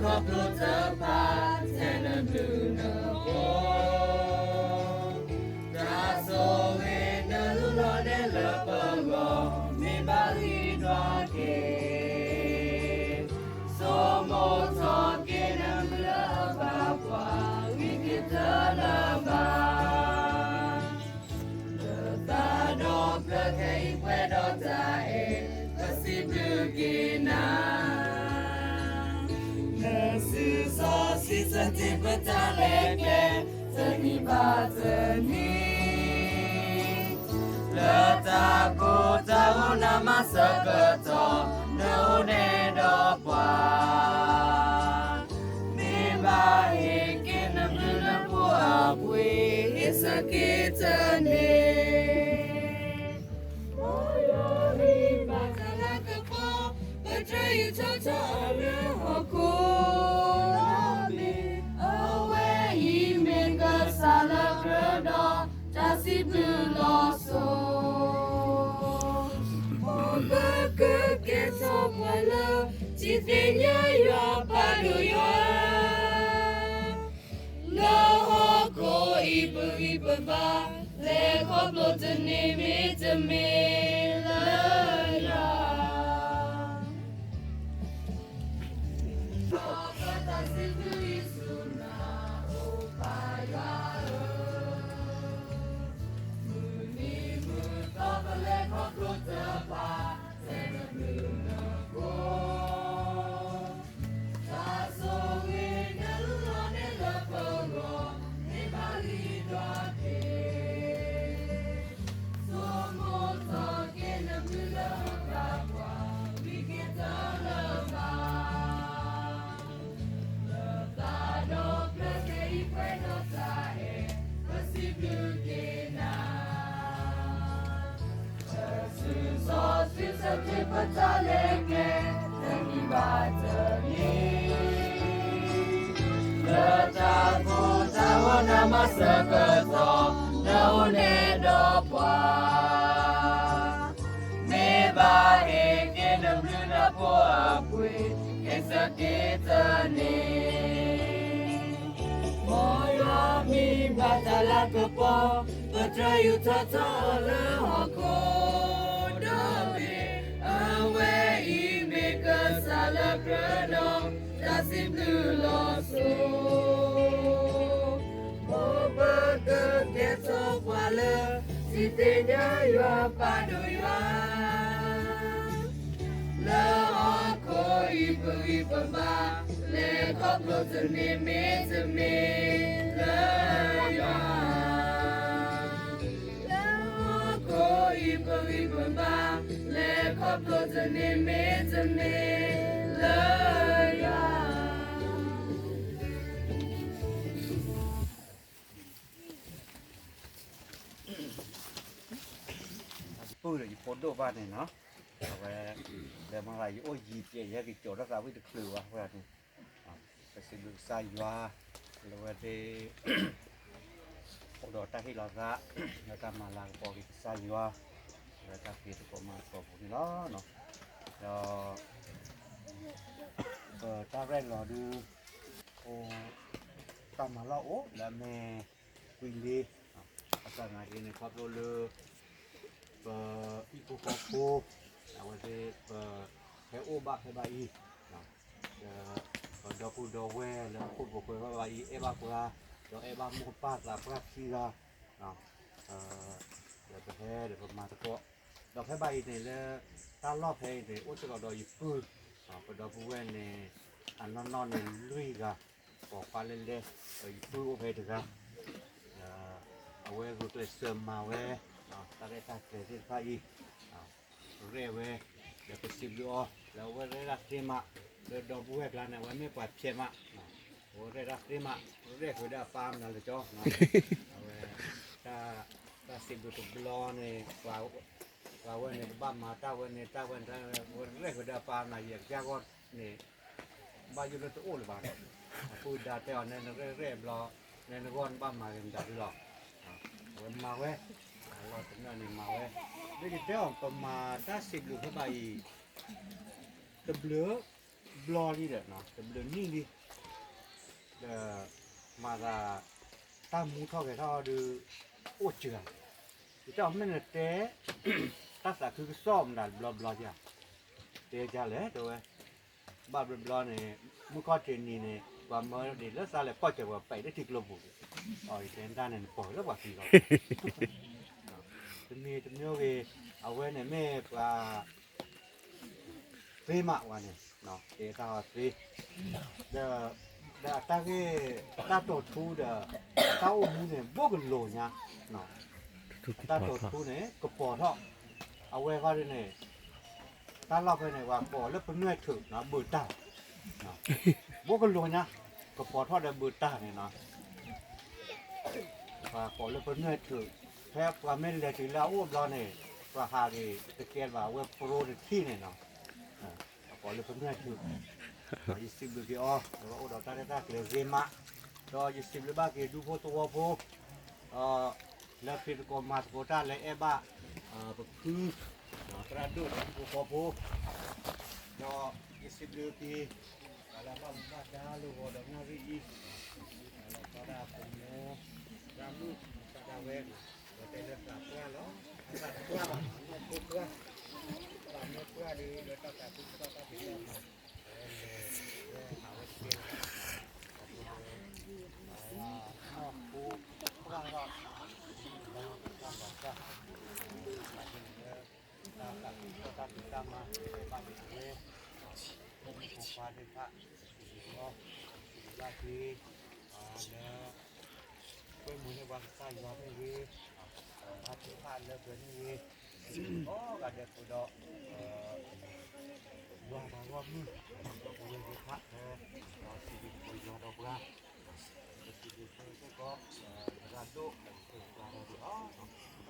ခီဖျိတဖၣ် ထဲနဘျုးနဖှိၣ်, တၢ်ဆိၣ်ဂ့ၤနလူလီၤနဲၣ်လၢပဂီၢ်, မ့ၢ်ဘၣ်ဂံၢ်ဒွးက့ၤ, ဆိမိၣ်ထီၣ်က့ၤနဘျုးလၢအဘၣ်ပှၤ, ဂံၢ်က့ၤတၢ်လၢဘၣ် လၢသးဒီဖျၢၣ်ခဲအံၤပှဲၤဒီးတၢ်အဲၣ်, ပစံးဘျုးက့ၤနၤ, လၢစုစီဆှံစ့ၢ်ကီးပတၢ်လဲၤကျဲ, တနံၤဘၣ်တနံၤ, လၢတၢ်ကိၢ်တၢ်ဂီၤနမၤဆၢကတီၢ်, နအိၣ်န့ၣ်ဒီးပှၤ မ့ၢ်ဘၣ်ဟ့ၣ်က့ၤနဘျုးနဖှိၣ်အပှ့ၤ, ဟ့ၣ်ဆၢက့ၤတန့ၢ်, မ်ယွၤမ့ၢ်ဘၣ်တၢ်လၤကပီၤ, ပတြၢၤယူးထီၣ်ထီၣ်အီၤလၢဟီၣ်ခိၣ်ဒီဘ့ၣ်, အဝဲအံၤမ့ၢ်ကစၢ်လၢကြၢးဒီး တၢ်စံးဘျုးလီၤစိၤ မ်ပကကဲထီၣ်ပှၤလၢ ထံၣ်သ့ၣ်ညါယွၤပာ်ဒိၣ်ယွၤ, လၢဟီၣ်ခိၣ်အံၤပဂံၢ်ပဘါ, လဲၤခီဖျိတန့ၢ်မ့တမ့ၢ်လၢယွၤ ပတၢ်စံးဘျုးယ့ၣ်ၡူးနၤ အိၣ်ပၢ်ယွၤဧၢ, မုၢ်နံၤမုၢ်သီပလဲၤခီဖျိတဖၣ်, ထဲနဘျုးနဖှိၣ်, တၢ်ဆိၣ်ဂ့ၤနလူလီၤနဲၣ်လၢပဂီၢ်, မ့ၢ်ဘၣ်ဂံၢ်ဒွးက့ၤ ဆိမိၣ်ထီၣ်က့ၤနဘျုးလၢအဘၣ်ပှၤ, ဂံၢ်က့ၤတၢ်လၢဘၣ် လၢသးဒီဖျၢၣ်ခဲအံၤပှဲၤဒီးတၢ်အဲၣ်, ပစံးဘျုးက့ၤနၤ, လၢစုစီဆှံစ့ၢ်ကီးပတၢ်လဲၤကျဲ, တနံၤဘၣ်တနံၤ လၢတၢ်ကိၢ်တၢ်ဂီၤနမၤဆၢကတီၢ်, နအိၣ်န့ၣ်ဒီးပှၤ, မ့ၢ်ဘၣ်ဟ့ၣ်က့ၤနဘျုးနဖှိၣ်အပှ့ၤ, ဟ့ၣ်ဆၢက့ၤတန့ၢ် မ်ယွၤမ့ၢ်ဘၣ်တၢ်လၤကပီၤ, ပတြၢၤယူးထီၣ်ထီၣ်အီၤလၢဟီၣ်ခိၣ်ဒီဘ့ၣ်, အဝဲအံၤမ့ၢ်ကစၢ်လၢကြၢးဒီး တၢ်စံးဘျုးလီၤစိၤ မ်ပကကဲထီၣ်ပှၤလၢ ထံၣ်သ့ၣ်ညါယွၤပာ်ဒိၣ်ယွၤ, လၢဟီၣ်ခိၣ်အံၤပဂံၢ်ပဘါ, လဲၤခီဖျိတန့ၢ်မ့တမ့ၢ်လၢယွၤ, လၢဟီၣ်ခိၣ်အံၤပဂံၢ်ပဘါ, လဲၤခီဖျိတန့ၢ်မ့တမ့ၢ်လၢယွၤ ပုၢ်ဒီးယဖိဒိၣ်ဘၣ်န့ၣ်နီၤ, အဝဲ ဒီးမၤသးယအိၣ်ယံၤပျဲၢ် ယဟဲက့ၤကၠီၤတၢ်သးဝံၣ်တချုးဘၣ် အဃိန့ၣ်, ပစံးဘျုးကစၢ်ယွၤ လၢအဝဲသ့ၣ် အိၣ်ဒီးတၢ်ဟ့ၣ်လီၤသး လၢတၢ်မၤလၤကပီၤက့ၤကစၢ်ယွၤ လၢတၢ်ဖံးသကိးမၤသကိးပူၤန့ၣ်လီၤ. ဒီး ပတၢ်ရဲၣ်လီၤဒုး အိၣ် တၢ်မၤလီၢ်အိၣ်လၢအမ့ၢ် ကွံလ့ အတၢ်နာ်က့န့ၣ် ခီဖျိလၢ ပဟံၣ်ဖိဃီဖိ အဝဲသ့ၣ် ပဟဲအိၣ်ဘၣ်ဖဲဘၣ်အံၤ ဒီးပဒီပုၢ်ဒီဝဲၢ်လၢခိၣ်ဖိဃဲဖဲဘၣ်အံၤ အဲၣ်ဘၣ်ပှၤ ဒီးအဲၣ်ဘၣ်မိၢ်ပၢ်သးပှၢ်ခံဂၤ ဒီးပဟဲဒီးပမၤသကိး ဒီးဖဲဘၣ်အံၤန့ၣ် လၢတၢ်လီၢ်ဖဲအံၤန့ၣ် အိၣ်စ့ၢ်ကီးဒီးယပုၢ် ပဒီပုၢ်ဝဲၢ်န့ၣ် အနီၢ်နီၢ်န့ၣ်လွံၢ်ဂၤ ပိာ်ခွါလဲၢ်လဲၢ် ဒီးယပုၢ်အိၣ်ဖဲတဂၤ အဝဲဂုာ်ကျဲးစၢးမၤဝဲ တၢ်ရဲၣ်တၢ်ကျဲၤသ့ၣ်တဖၣ်အံၤ ရဲၣ်ဝဲ ဒီးပစံးဘျုးအီၤ လၢအဝဲရဲၣ်တၢ်သ့မး လၢဒီပုၢ်ဝဲၢ်ကျါန့ၣ် အဝဲမ့ၢ်ပှၤဖျဲးမး အဝဲရဲၣ်တၢ်သ့မး ရဲၣ်ဃုာ်ဒီးအပၢ်မနုၤလဲၣ်ကၠီ အဝဲ တၢ်စံးဘျုးတဘျီန့ၣ် ပှၤဝဲန့ၣ်ကဘၣ်မၤတၢ်ဝဲန့ၣ် တၢ်ဝဲန့ၣ် အဝဲရဲၣ်ဃုာ်ဒီးအပၢ်မနုၤ ယကစၢ်ဂီၢ်န့ၣ် ဘၣ်ယိၣ်လၢတအိၣ်လၢၤဘၣ်ဒီး အပုၢ်ဒါတဲအီၤန့ၣ် နရဲၣ်ရဲၣ်ဘျီ နဲနဂီၢ်နဘၣ်မၤဂ့ၤမတၤဒုလီၤ အဝဲမၤဝဲ အလီၢ်တနၢၣ်န့ၣ်မၤဝဲ ဒ်ယတဲအီၤ ပမၤတၢ်စံးဘျုးဖဲဘၣ်အံၤ တဘျုး ဘျီလံဒီး တဘျုးနံၣ်လံ, ဒီး မၤသး တၢ်မူထီၣ်ဂဲၤထီၣ်ဒုး အိၣ်စှၤ, ယတဲအီၤမ့ၢ်နတဲ တၢ်သးခုကစီၣ်မတၤတဘျီဘျီဧါ, တဲဒ်လဲၣ်တဲဝဲ, ဘၣ်ဘျီဘျီန့ၣ် မုၢ်ခီၣ်ထံးနံၤန့ၣ် ပှၤမၢဒံးလၢသးလဲၤဖီၣ်စၢၤပှၤပဲာ်လၢထံကျိပူၤ, အီၤယတဲဒၣ်န့ၣ် နပိာ်လၢပှၤသံလီၤ, တမံၤတမံၤဂ့ၤ, အဝဲန့ၣ်မ့ၢ်ပှၤ သ့မးဝဲန့ၣ်, တဲတၢ်အီၤသ့, ဒီး ဒီးအတၢ်ဂ့ၢ် တၢ်တိာ်ထူဒီး တၢ်အိၣ်မူန့ၣ် ဘိၣ်ကလိာ်ညါ, တၢ်တိာ်ထူန့ၣ် ကပီၤထီၣ်, အဝဲဃီဒ်န့ၣ် တၢ်လီၢ်ဖဲန့ၣ် ပှၤကိးလၢပနွဲၣ်ထုးနီၤ ဘုးတၢ်, ဘိၣ်ကလိာ်ညါ, ကပီၤထီၣ်ဒီးဘုးတၢ်န့ၣ်နီၤ, ပှၤကိးလၢပနွဲၣ်ထုး, ဖဲပှၤမ့ၢ်လဲၤတုၤလၢအအိၣ်ဘျီန့ၣ် ပှၤဟးဂ့ၤတကဲဘၣ် အဝဲပြိတထံၣ်န့ၣ်နီၤ, ပှၤကိးလၢပနွဲၣ်ထုး, ဒီးယစံးဘျုးက့ၤအီၤ ဒီးအိၣ်ဒီးတၢ်ရဲၣ်တၢ်ကျဲၤဂ့ၤမး, ဒီးယစံးဘျုးဘၣ်က့ၤဒူဖိသဝီဖိ ဒီးလၢဖံးသကိးမၤသကိးတၢ်လၢအဲၣ်ဘၣ် ပဖု သရၣ်ဒိၣ်ဒီးဟံၣ်ဖိဃီဖိ, ဒီးယစံးဘျုးက့ၤ တၢ်လၢအဘၣ်မူဘၣ်ဒါလၢဂီၤဒီးနၣ်ရံၣ်အံၤ, တၢ်လၢအသီဒၣ်ပမိၢ် သရၣ်မုၣ် သရၣ်ဒၣ်ဝဲ, ဒီးတဲလၢသးပှၢ်လီၤ, အသးတပှၢ်ဘၣ် အနီၢ်ခိပှၢ်, သးမ့ၢ်ပှၢ်ဒီး လၢတၢ်သးခုကစီၣ်တၢ်ဖံးတၢ်မၤ ဝဲလဲၤဝဲဟးဝဲတကဲလီၤ, အဃိန့ၣ် နီၢ်ခိပှၢ်ထီၣ် လၢတၢ်ဘၣ်တၢ် လၢတၢ်သးခုကစီၣ်တၢ်ဖံးတၢ်မၤ ဘၣ်ဒိဝဲ, ပမိၢ်ပပၢ်သ့ၣ်တဖၣ် စံးဘျုးအီၤ, စံးဘျုးဘၣ်က့ၤ လၢ ကွဲမုာ်န့ၢ်ပှၤကစၢ်ယွၤမ့ၢ်ဂ့ၤ, ပှၤသ့ၣ်တဖၣ်လၢပှဲၤမ့ၢ်ဂ့ၤ, ကိးဂၤဒဲးဃုာ်ဒီး ယွၤပှၤဂီၢ်မုၢ်, ဒီပုၢ်ဝဲၢ်သ့ၣ်တဖၣ်လၢ စံးဘျုးက့ၤယွၤဒီးပှၤ, ပစံးဘျုးက့ၤစ့ၢ်ကီး သရၣ်ဒိၣ်